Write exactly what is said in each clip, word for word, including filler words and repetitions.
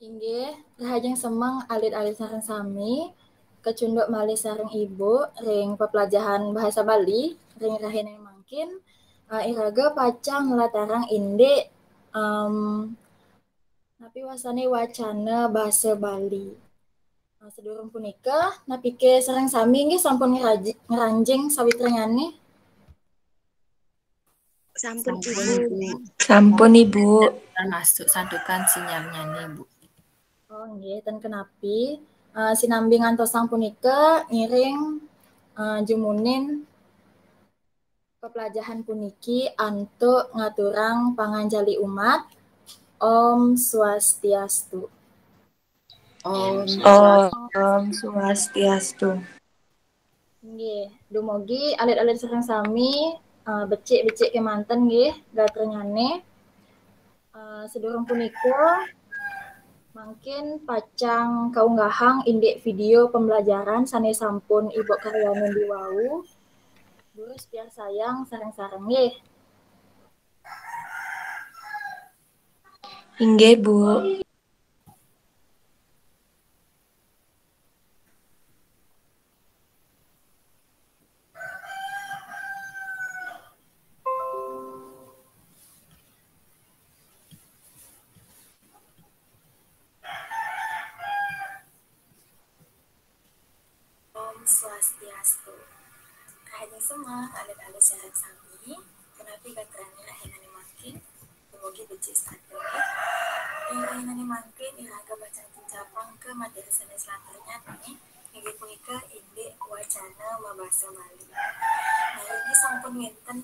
Inggih, rahajeng semeng alit-alit sareng sami, kecunduk malih sareng Ibu ring peplajahan bahasa Bali ring rahina mangkin, eh, iraga pacang nlatarang indik, em, napi wastané wacana basa Bali. Nah, sadurung punika, napike sareng sami nggih sampun ngeraji-, ngranjing sawitranyané? Sampun, Ibu. Sampun, Ibu. Termasuk santukan sinyalnya nih, Bu. Oh, nggih, ten kenapi. Eh, sinambi ngantosang punika ngiring, eh, jumunin peplajahan puniki antuk ngaturang panganjali umat. Om Swastiastu. Om Om Swastiastu. Nggih, dumugi alit-alit sareng sami, eh, becik-becik kémanten nggih gatranyané. Eh, sadurung punika, mangkin pacang kaunggahang indik video pembelajaran sané sampun Ibu karyanin diwau. Durus piarsayang sareng-sareng nggih. Inggih, Bu. Om Swastiastu. Rahajeng semeng alit-alit sareng sami, kenapi gatranyané rahinané mangkin? Dumugi becik setata. Ring rahinané mangkin iraga pacang cincapang ka materi sané salanturnyané, inggih punika indik wacana mabasa Bali. Nah, inggih sampun wénten,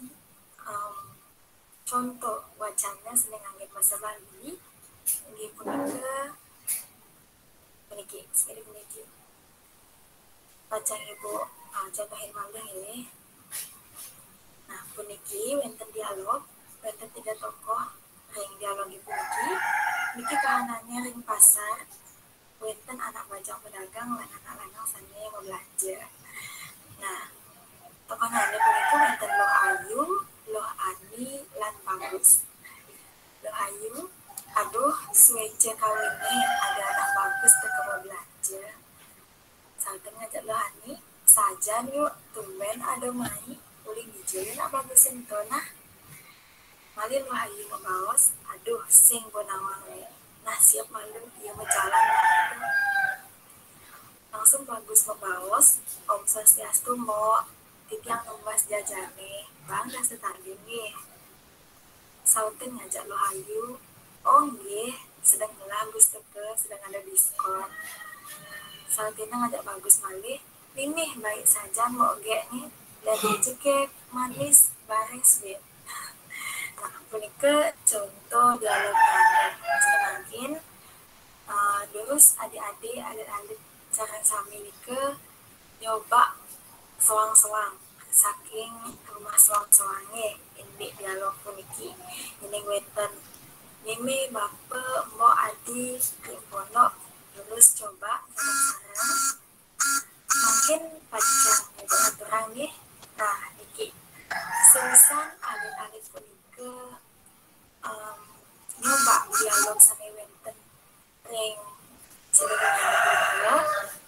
em, conto wacana sané nganggén basa Bali, inggih punika puniki, sakadi puniki. Pacang Ibu, ah, contohin malih nggih. Nah, puniki wénten dialog, wénten tiga tokoh ring dialog puniki. Niki kahanané ring pasar, wénten anak bajang pedagang lan anak lanang sané mablanja. Nah, tokohné punika wénten Luh Ayu, Luh Ani, lan Bagus. Luh Ayu, "Aduh, suéca kawiné ada anak Bagus teka mablanja." Sauten ngajak Luh Ani, "Sajan yuk, tumbén ada mai, uli dija Nak Bagus ento nah?" Malih Luh Ayu mabaos, "Aduh, sing punawang wé. Nah, siap malu, ia majalan nah." Langsung Bagus mabaos, "Om Swastiastu, Mbok. Titiang numbas jajané, bang dasa tanding nggih." Sauten ngajak Luh Ayu, "Oh nggih, sedeng ngelah Gus teka, sedeng ada diskon." Sautenné ngajak Bagus malih, "Mimih baik sajan Mbok gé nggih, dadi jegég manis baris gé." Nah, punika conto dialog malih. Sané mangkin, eh, durus adik-adik, alit-alit sareng sami nika nyoba soang-soang saking rumah soang-soangé indik dialog puniki. Yéning wénten mimih bapa, mbok, adi ring pondok, durus coba sareng-sareng. Mangkin pacang nyoba aturang nggih. Nah, niki. Seusan alit-alit punika, em, nyoba dialog sané wénten ring sadurungé punika.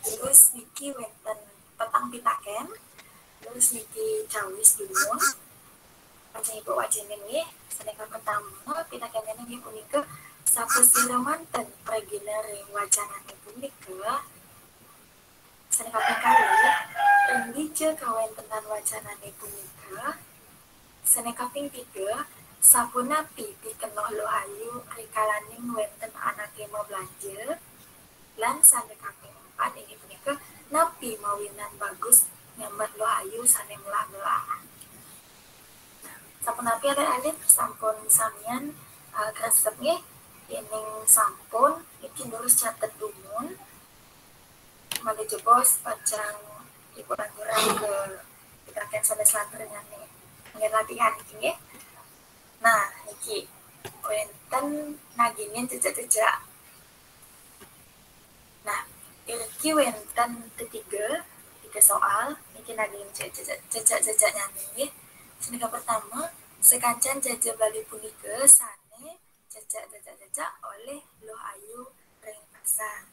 Terus niki wénten petang pitakén. Terus niki cawis dumun. Pacang Ibu wacenin nggih. Sané kapertama, pitakénné inggih punika, sapasira manten pragina ring wacanané punika? Sané kaping kalih, ring dija kawéntenan wacanané punika? Sané kaping tiga, sapunapi pikenoh Luh Ayu rikalaning wénten anaké mablanja? Lan sané kaping empat inggih punika, napi mawinan Bagus nyambat Luh Ayu sané melah-melah? Sapunapi alit-alit, sampun samian, eh, kresep nggih? Yéning sampun, niki durus catet dumun. Malih jebos pacang Ibu lanturang ka pitakén sané salanturnyané. Nggih, latihan niki nggih. Nah, niki wénten nagingin cecek-cecek. Nah, iriki wénten tetiga, tiga soal, niki nagingin cecek-ceceknyané nggih. Sané kapertama, sakancan jaja Bali punika sané cecek-cecek-cecek olih Luh Ayu ring Sa-,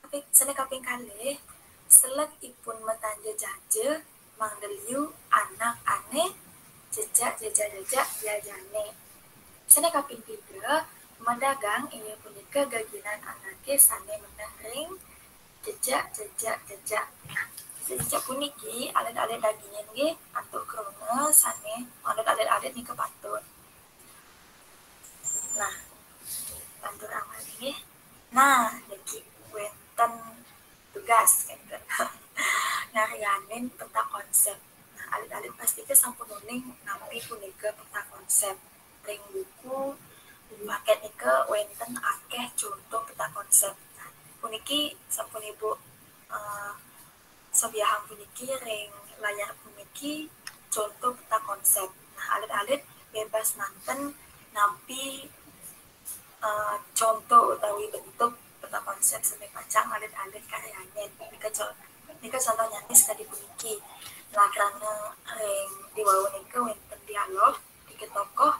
tapi sane kaping kalih, selek ipun matanja jaja, mangda liu anak ane jejak, jejak, jejak jajane. Sane kaping tiga, madagang inggih punika geginan anake sane meneh ring jejak, jejak, jejak. Nah, jejak, jejak puniki alit-alit daginge nggih antuk kruna sane manut alit-alit nika patut. Nah, lantur amalih nggih. Nah, niki wenten tugas kenten. Ngaryanin peta konsep. Nah, alit-alit pastika sampun uning nampi punika peta konsep. Ring buku paket nika wenten akeh contoh peta konsep. Nah, puniki sampun Ibu, eh, sobiahang puniki ring layar puniki contoh peta konsep. Nah, alit-alit bebas manten nampi, eh, contoh utawi bentuk peta konsep sane pacang alit-alit karyanin. Nika co-, nika contoh nyanis kadi puniki. Nah, krana ring diwau nika wenten dialog tiga tokoh,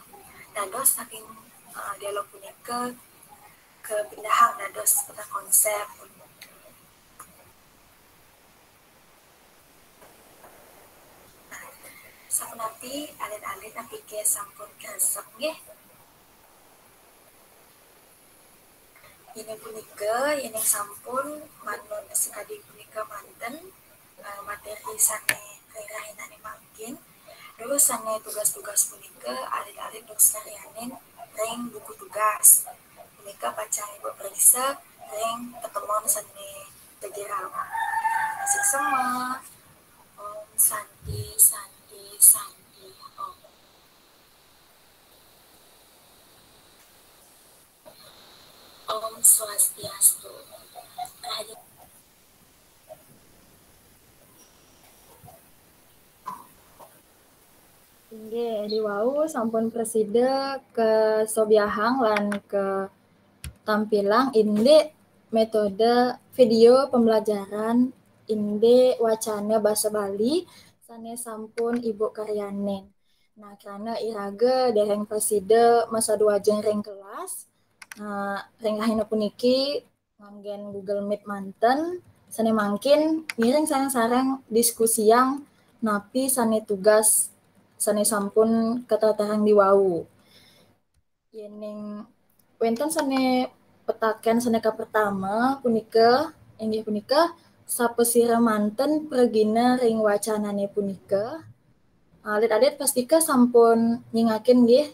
dados saking, eh, dialog punika kapindahang dados peta konsep. Sapunapi alit-alit napike sampun kresep nggih? Inggih punika, yening sampun manut sakadi punika manten, eh, materi sane ring rahinane mangkin, durus sane tugas-tugas punika alit-alit durus karyanin ring buku tugas. Punika pacang Ibu preksa ring pertemuan sane kajero. Suksma. Om Santi, Santi, Santi, Om. Om Swastiastu. Rahayu. Inggih, diwau sampun prasida kasobiahang lan katampilang indik metode video pembelajaran indik wacana basa Bali sane sampun Ibu karyanin. Nah, krana iraga dereng prasida masadu ajeng ring kelas, nah, ring rahina puniki nganggen Google Meet manten, sane mangkin ngiring sareng-sareng diskusiang napi sane tugas sane sampun katatarang diwau. Yening wenten sane petaken sane kapertama punika, inggih punika, sapasira manten pragina ring wacanane punika? Alit-alit pastika sampun nyingakin nggih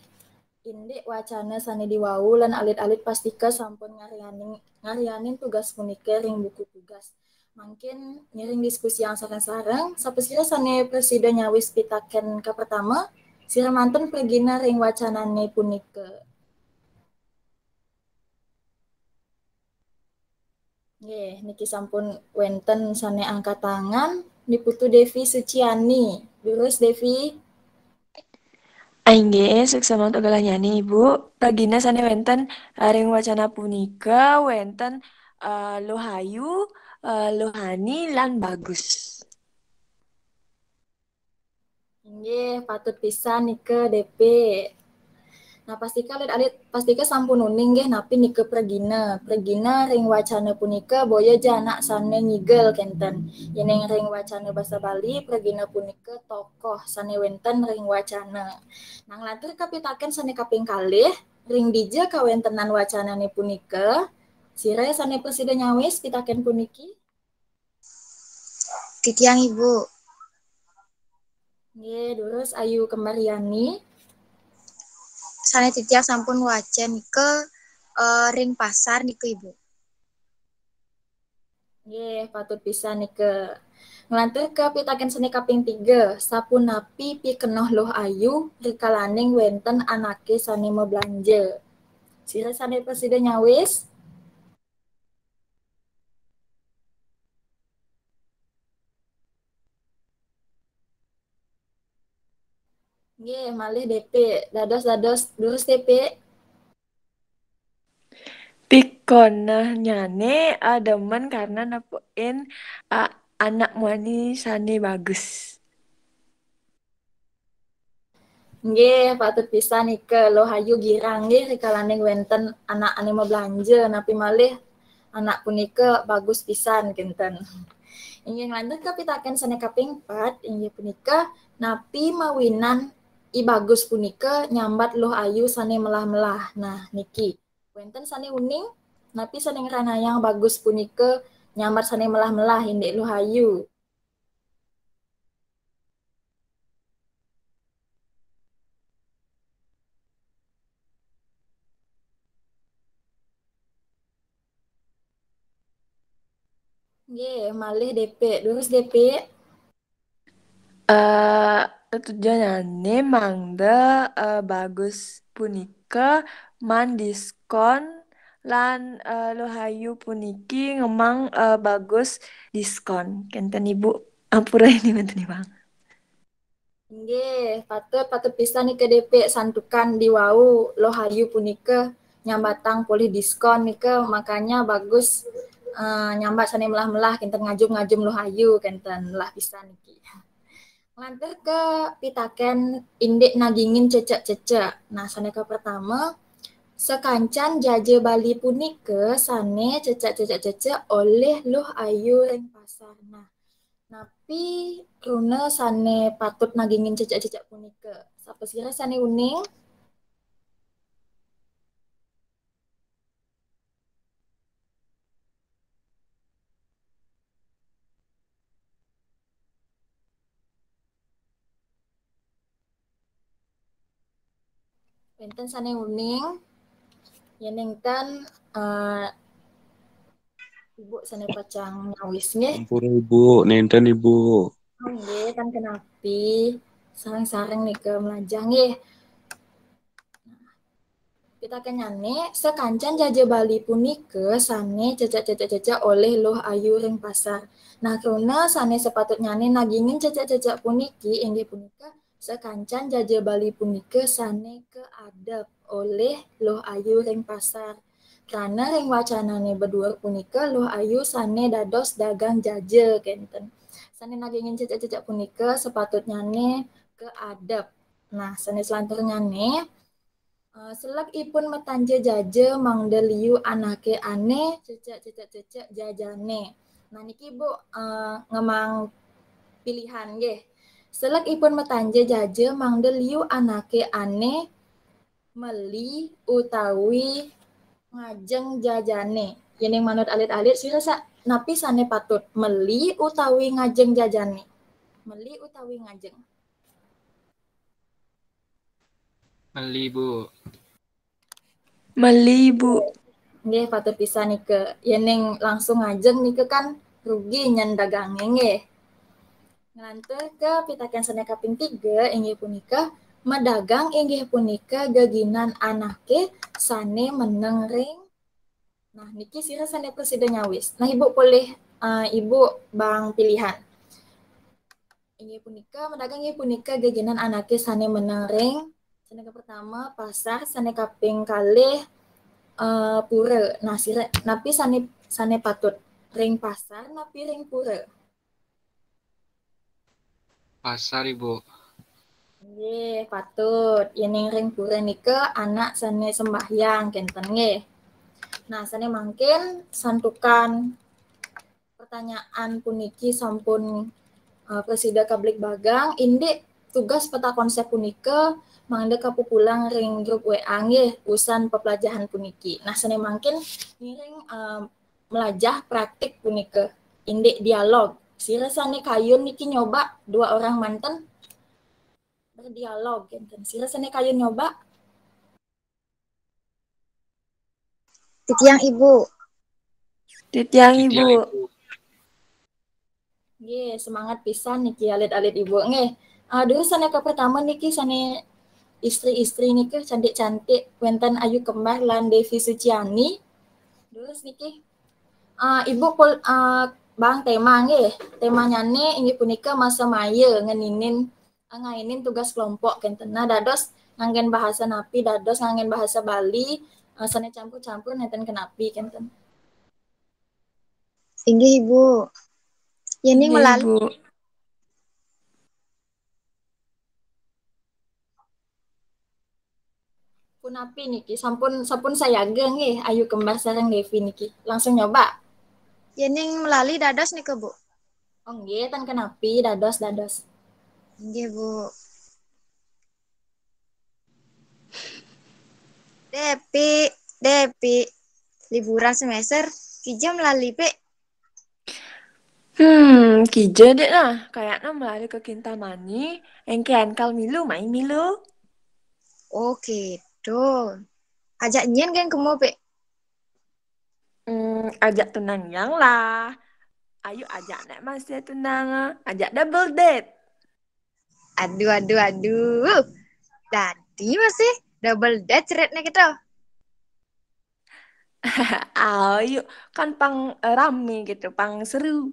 indik wacana sane diwau lan alit-alit pastika sampun ngaryanin, ngaryanin tugas punika ring buku tugas. Mangkin ngiring diskusiang sareng-sareng, sapasira sane prasida nyawis pitaken kapertama, sira manten pragina ring wacanane punika. Nggih, niki sampun wenten sane angkat tangan, Ni Putu Devi Suciani. Durus, Devi. Inggih, suksma mantuk galah nyane, Ibu. Pragina sane wenten, eh, ring wacana punika wenten, eh, Luh Ayu, eh, Luh Ani, lan Bagus. Inggih, patut pisan nika, Depi. Nah, pastika alit-alit, pastika sampun uning nggih napi nika pragina. Pragina ring wacana punika boya ja anak sane ngigel kenten. Yening ring wacana basa Bali, pragina punika tokoh sane wenten ring wacana. Nah, nglantur ka pitaken sane kaping kalih, ring dija kawentenan wacanane punika? Sira sane prasida nyawis pitaken puniki? Titiang, Ibu. Nggih, durus Ayu Kembaryani. Sane titiang sampun waca nika, eh, ring pasar nika, Ibu. Nggih, patut pisan nika. Nglantur ka pitaken sane kaping tiga, sapunapi pikenoh Luh Ayu rikalaning wenten anake sane mablanja? Sira sane prasida nyawis? Nggih, malih Depi. Dados, dados, durus, Depi. Pikenohnyane, eh, demen karena nepukin, eh, anak muani sane bagus. Nggih, patut pisan nika, Luh Ayu girang nggih rikalaning wenten anak ane mablanja, napi malih anak punika bagus pisan kinten. Inggih nglantur ka pitaken sane kaping pat, inggih punika, napi mawinan I Bagus punika nyambat Luh Ayu sane melah-melah? Nah, niki. Wenten sane uning, napi sane ngranayang Bagus punika nyambat sane melah-melah indik Luh Ayu? Nggih, malih Depik. Durus Depik. Eh, tetujonane mangda, eh, Bagus punika maan diskon lan, eh, Luh Ayu puniki ngemang, eh, Bagus diskon. Kenten Ibu, ampura ini wenten Iwang. Nggih, patut, patut pisan nika Depik santukan diwau Luh Ayu punika nyambatang polih diskon nika, makanya Bagus, eh, nyambat sane melah-melah kenten ngajum-ngajum Luh Ayu kenten melah pisan niki. Nglantur ke pitaken indik nagingin cecek-cecek. Nah, sane kapertama, sakancan jaja Bali punika sane cecek-cecek-cecek olih Luh Ayu ring pasar. Nah, napi kruna sane patut nagingin cecek-cecek punika? Sapa sira sane uning? Wenten sane uning? Yen nenten, eh, Ibu sane pacang nyawis nggih. Ampura Ibu, nenten Ibu. Oh, nggih, tan kenapi. Sareng-sareng nika melajah nggih. Pitakennyane, sakancan jaja Bali punika sane cecek-cecek-cecek olih Luh Ayu ring pasar. Nah, kruna sane sepatutnyane nagingin cecek-cecek puniki inggih punika sakancan jaja Bali punika sane kaadep olih Luh Ayu ring pasar. Krana ring wacanane beduur punika Luh Ayu sane dados dagang jaja kenten. Sane nagingin cecek-cecek punika sepatutnyane kaadep. Nah, sane selanturnyane, eh, seleg ipun matanja jaja mangda liu anake ane cecek-cecek-cecek jajane. Nah, niki Bu, eh, ngemang pilihan nggih. Seleg ipun matanja jaja mangda liu anake ane meli utawi ngajeng jajane. Yening manut alit-alit, sira sa-, napi sane patut, meli utawi ngajeng jajane? Meli utawi ngajeng? Meli, Bu. Meli, Bu. Nggih, patut pisan nika. Yening langsung ngajeng nika kan rugi nyen dagange nggih. Nglantur ke pitaken sane kaping tiga, inggih punika, madagang inggih punika geginan anake sane meneng ring. Nah, niki sira sane prasida nyawis. Nah, Ibu polih, eh, Ibu bang pilihan. Inggih punika, madagang inggih punika geginan anake sane meneng ring, sane kapertama, pasar, sane kaping kalih, eh, pura. Nah, sira, napi sane, sane patut? Ring pasar, napi ring pura? Pasar, Ibu. Nggih, patut. Yening ring pura nika anak sane sembahyang, kenten nggih. Nah, sane mangkin santukan pertanyaan puniki sampun, eh, prasida kabligbagang, indik tugas peta konsep punika mangda kapupulang ring grup W A nggih, usan peplajahan puniki. Nah, sane mangkin ngiring, eh, melajah praktik punika, indik dialog. Sira sane kayun niki nyoba dua orang manten berdialog, kenten. Sira sane kayun nyoba? Titiang Ibu. Titiang Ibu. Nggih, semangat pisan niki alit-alit Ibu. Nggih. Ah, durus sane kapertama niki sane istri-istri niki cantik-cantik, wenten Ayu Kembar lan Devi Suciani. Durus niki. Ah, Ibu pol-, ah, bang tema nggih. Temanyane inggih punika masa maya ngeninin, ah, ngainin tugas kelompok kenten. Nah, dados nganggen bahasa napi, dados nganggen bahasa Bali, ah, sane campur-campur nenten kenapi kenten. Inggih, Ibu. Yening inggih, melali. Ibu. Punapi niki, sampun sampun sayaga nggih Ayu Kembar sareng Devi niki. Langsung nyoba. Yéning melali dados nika, Bu. Oh nggih, ten kenapi, dados dados. Nggih, Bu. Depi, Depi, liburan semester kija melali, Pi? Hmm, kija dek nah. Kayaknya melali ke Kintamani, engke ankal milu, mai milu. Oh, gitu. Ajak nyén geng kemo, Pi? Hmm, ajak tunang yang lah. Ayu ajak nek masih tunang, ajak double date. Aduh, aduh, aduh. Dadi masih double date ceritnya gitu. Ayo, kan pang rame gitu, pang seru.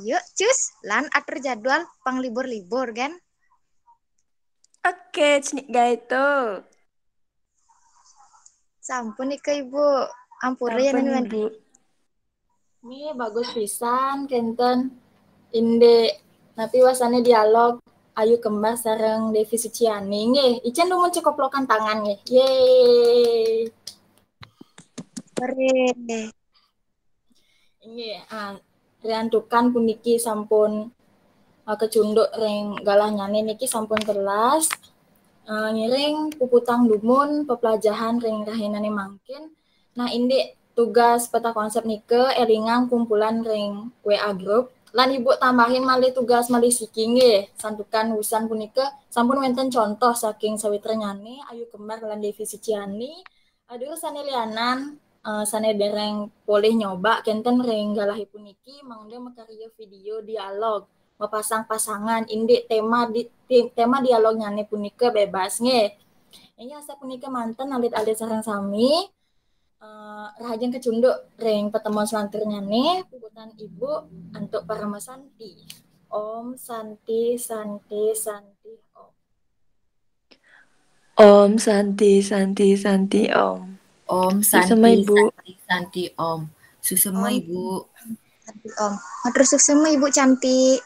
Yuk, cus, lan atur jadwal pang libur-libur kan? Oke, cenik gaito. Sampun nika Ibu, ampura ya Sampun, Nani. Ibu. Nggih, bagus pisan kenten. Indik, napi wasane dialog Ayu Kembar sareng Devi Suciani nggih. Icen dumun cekoplokan tangan nggih. Yeay. Hore. Inggih, ah, riantukan puniki sampun, ah, kecunduk ring galahnyane niki sampun telas. Ah, ngiring puputang dumun pepelajahan ring rahinane mangkin. Nah, indik tugas peta konsep nika elingang kumpulan ring W A group. Lan Ibu tambahin malih tugas malih siki nggih. Santukan wusan punika sampun wenten contoh saking sawitranyane Ayu Kembar lan Devi Suciani. Aduh, sane lianan, eh, sane dereng polih nyoba kenten ring galahe puniki mangda makarya video dialog mapasang-pasangan indik tema di, ti- tema dialognyane punika bebas nggih. Inggih asapunika manten alit-alit sareng sami. Eh, rahajeng kecunduk ring pertemuan selanturnyane, puputan Ibu antuk Parama Santi. Om Santi, Santi, Santi, Om. Om Santi, Santi, Santi, Om. Om Suksema, Santi, Ibu. Santi, Santi, Om. Suksema, Om. Ibu. Om. Matur suksema Ibu cantik.